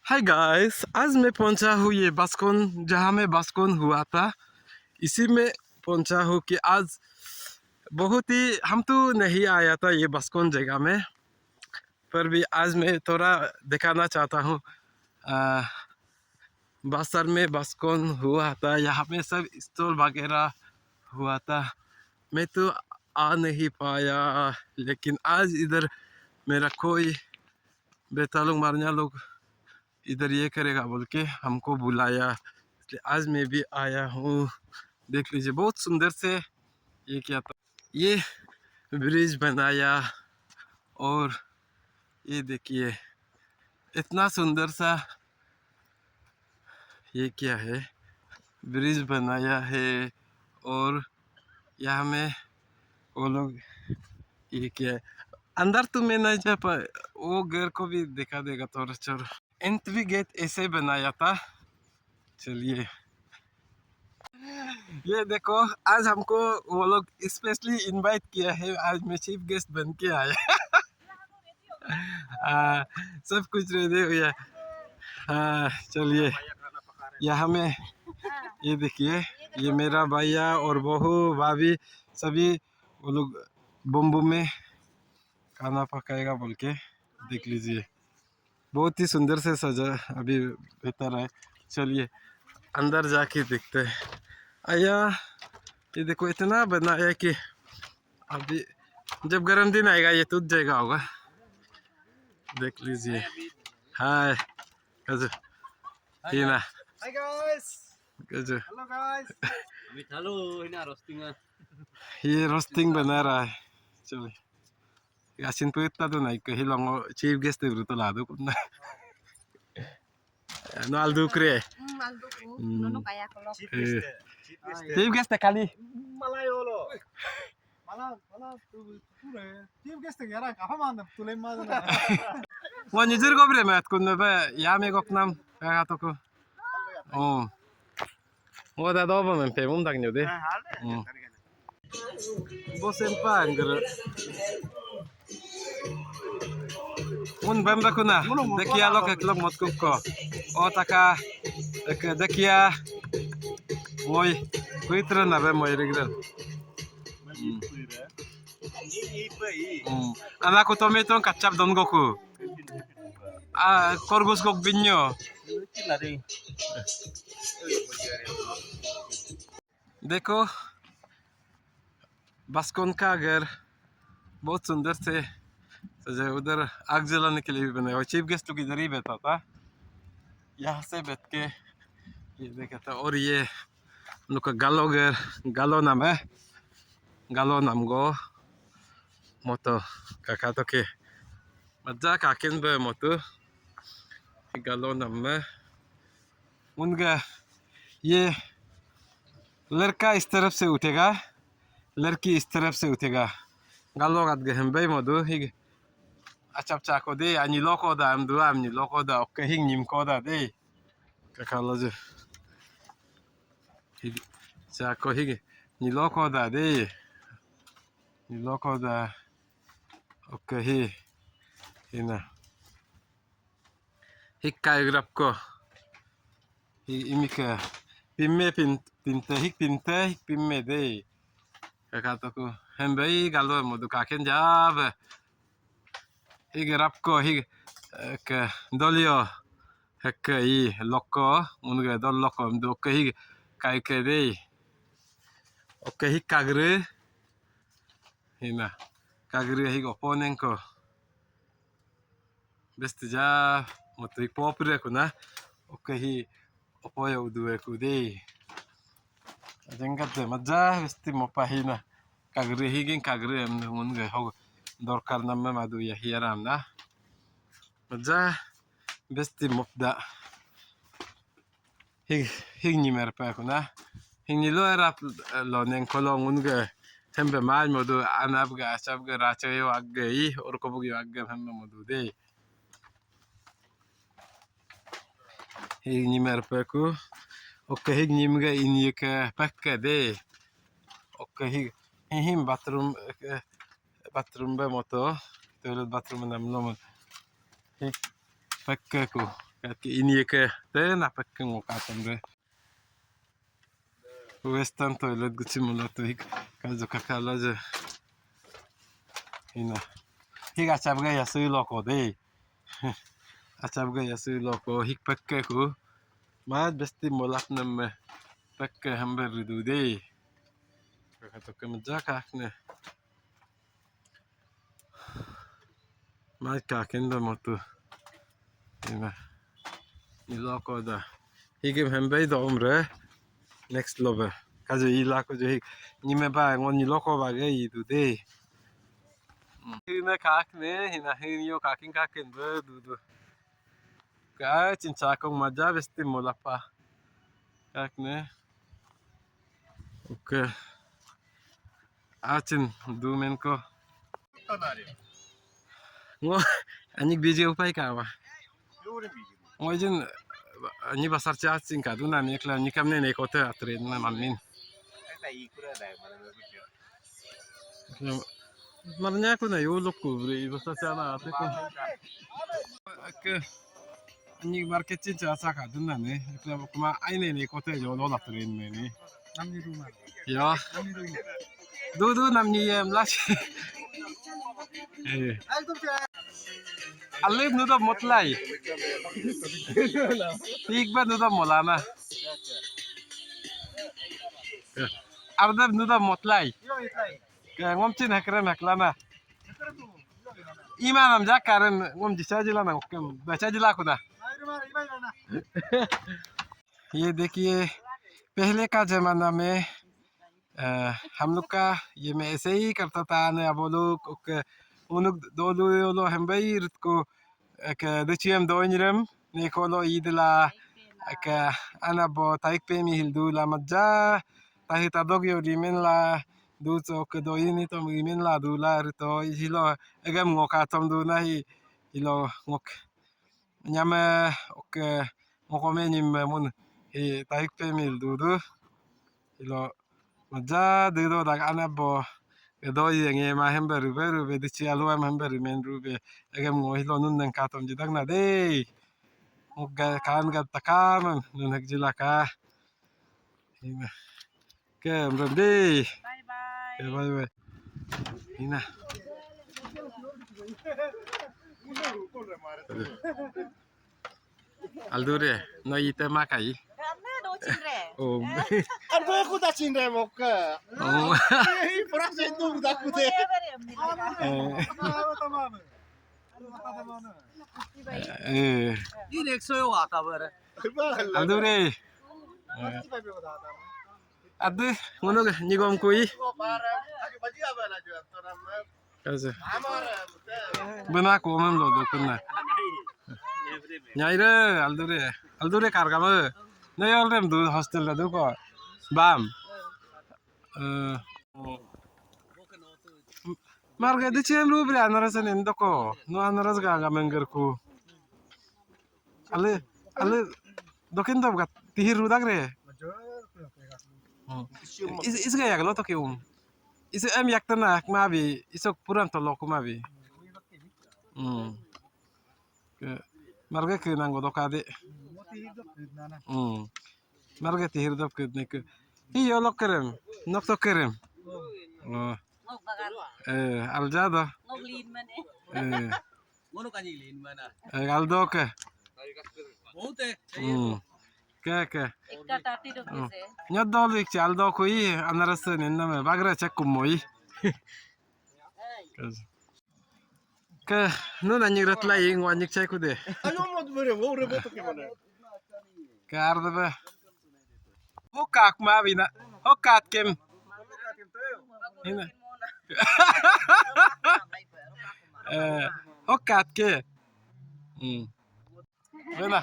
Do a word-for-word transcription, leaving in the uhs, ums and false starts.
Hi guys, आज मैं पहुंचा हूँ ये बस्कोन, जहाँ मैं बस्कोन हुआ था। इसी में पहुंचा हूँ कि आज बहुत ही, हम तो नहीं आया था ये बस्कोन जगह में, पर भी आज मैं थोड़ा दिखाना चाहता हूँ। आ, बाजार में बस्कोन हुआ था, यहाँ में सब स्टॉल वगैरह हुआ था। मैं तो आ नहीं पाया, लेकिन आज इधर मेरा कोई बेतालुंग मारनिया लोग इधर ये करेगा बोल के हमको बुलाया, इसलिए आज मैं भी आया हूँ। देख लीजिए, बहुत सुंदर से ये किया था, ये ब्रिज बनाया। और ये देखिए, इतना सुंदर सा, ये क्या है, ब्रिज बनाया है। और यहाँ में वो लोग, ये क्या है, अंदर तो मैं नहीं जा पा, वो घर को भी दिखा देगा थोड़ा थोड़ा। एंट्री गेट ऐसे बनाया था। चलिए, ये देखो, आज हमको वो लोग स्पेशली इनवाइट किया है, आज मैं चीफ गेस्ट बन के आया। आ, सब कुछ रेडी हो गया। हाँ, चलिए, यहाँ में ये देखिए, ये मेरा भैया और बहू, भाभी, सभी वो लोग बम्बू में खाना पकाएगा बोल के, देख लीजिए। बहुत ही सुंदर से सजा, अभी बेहतर है। चलिए, अंदर जाके देखते हैं। आया, ये देखो, इतना बनाया कि अभी जब गर्म दिन आएगा, ये टूट जाएगा होगा। देख लीजिए। हाय, गजब। Hina. Hi guys. गजब। Hello guys. Amit halo, hina roasting ah. ये रोस्टिंग बना रहा है। चलिए। Asin puyutta do nai ke hilongo chief guest de bruto ladu kunna. No aldu kre. Hmm, aldu ku. Hmm. Nono kaya kolok. Eh. Chief guest kali. Malai olo. Mala, mala tu tu re. Chief guest ya ra kafa mandam tulai ma. Ngo nijir go bre mat kun be ya me goknam ka to ko. Oh. Ngo da do ba men pe mum dang nyu de. Hmm. Bo sempa anggur. Un bamba kuna. Dekia lok ek lok mot kuko. O taka. Ek dekia. Moi. Kuitra na be moi rigran. Hmm. Hmm. Ana ku tomato kachap don goku. Ah, korgus gok binyo. देखो, बस्कोन का घर बहुत सुंदर से सजा है। उधर आग जलाने के लिए भी बनाया हुआ। चीफ गेस्ट लोग इधर ही बैठा था, यहाँ से बैठ के ये देखा था। और ये उनका गालो घर, गालो नाम है, गालो नाम गो मोतो काका तो के मजा काकिन बे मोतु गालो नाम में उनका ये लड़का इस तरफ से उठेगा, लड़की इस तरफ से उठेगा। गालो गत गहम बे मोदु हिग अचप चाको दे, अनि लोको दा, हम दुआ, हम लोको दा, ओके हिग निम को दा दे। काका लो जो। हिग चाको हिग नि लोको दा दे। Ni loko da. Oke hi. Hina. Hik kai grab ko. Hi imika. Pimme pin pinte hik pinte hik pimme de. Kaka toku. Hembe i galo modu kaken jab. Hik grab ko hik ke dolio. Hekke i loko. Unge dol loko. Mdu oke hik kai ke de. Oke hik kagre. Hina. Kagri hi oponengko. Besti ja moto hi popre kuna. Oke hi opoyo udue ku dei. Ajengkat de maja besti mopa hina. Kagri hi ging kagri em ngun ge ho dorkar namme madu ya hiaram na. Maja besti mopda. Hing, hing ni merpa kuna. Hing ni lo era lo neng kolong un ge. Hembe mai modu anap ge asap ge racha yo agge i orko bugi agge hembe modu de. Hing ni merpa ku. Oke hing ni mga ini ke pakke de. Oke hing hing bathroom eh, bathroom be moto, toilet bathroom nam nom. Hi, pakke ku. Ke ini ke te napek ke ngoka tamre. Western toilet guchi mula tu hik kajo kakala je. Ina. Hik achap ga yasu loko de. Achap ga yasu loko hik pekke ku. Mat besti molap nemme pekke hamber ridu de. Kaka toke meja kak ne. Mai ka kendo motu. Ina. Ni loko da. Higim hembai do umre. Next lobe. Kajo ila ko jo hik. Ni me ba ngon ni loko ba ge idu de. Hina kak ne, hina hin yo kakin kakin be du du. Ka chin chakong maja besti molapa. Kak ne. Oke. Achin du men ko. Ngo anik biji upai ka wa. Ngo jin ni basar cha chin ka du na ni kla ni kam ne ne ko te atre na man min. Marnya ko na yo lok ko bre basar cha na ate ko. Oke. Ani market chin cha sa ka dun na ne. Kuma ai ne ne ko te yo lo la tren ne ne. Namni ruma. Ya. Namni ruma. Du du namni yem la. Eh. Alip nu da motlai. Tik ba nu da molana. Ardab nu da motlai. Ke ngom chin hakre maklana. Ima nam ja karen ngom jisa jila na okem bacha jila kuda. ये देखिए, पहले का जमाना में, अ, हम लोग का ये में ऐसे ही करता था, ने अब लोग, ओके, उनुक दो दो यो लो हम भाई रुत को, एक, दो ची हम दो इंजरम, ने को लो ईद ला, एक, अना बो ताइक पे मी हिल दू ला मज्जा, ताही तादोक यो रिमेन ला, दू चोक दो इनी तो रिमेन ला दू ला रुतो, इही लो, एगम ngok atom दू ना ही, इलो ngok, Nyame, oke, ngokome nyim mun, hi, taik pe mil dudu. Hilo, maja dudu dak ana bo. Gedo yenge ma hembe rube rube dichi alu am hembe rimen rube. Egem ngo hilo nun neng katom jidak na dei. Ngok ga kan ga takam nun hek jilaka. Hina. Ke, Amrandi. Bye bye. Ke, bye bye. Hina. Aldure, no ite makai. Karena do chinre. Oh. Ardo aku tak chinre moka. Oh. Pura saya itu udah aku deh. Oh. Eh. Ini ekso yo waka bare. Aldure. Adu, ngono nigom kui. Kaza. Bena ko men lo do kunna. Nyaire, Aldure. Aldure kargama. Na yol dem du hostel da du ko. Bam. Eh. Marga de chem ru bre anaras nen doko. No anaras ga ga mengger ku. Ale, ale dokin dom gat tihir rudak re. Hmm. Is, is ga yaglo to ke um. Is em yak tana ma bi isok puran to lok ma bi. Hmm. Ke, marga ke nang godok ade. Hmm. Marga tihir dop ke ne ke. Hi yo lok kerem. Nok to kerem. Oh. Eh, alja do. Eh. Ngono kani lin mana? Eh, aldo ke. Bote. Hmm. Ke, ke. Ekka tati do kese. Nyadol ik aldo kui anaras nen name bagra chek kumoi. Ke, nun anyik rat lai, ngo anyik chai kude. Ayo, mo dubere, wo re boto ke mana? Ke ar debe. Hokak ma bina. Hokat kem. Hina. Eh, hokat ke. Hmm. Bena.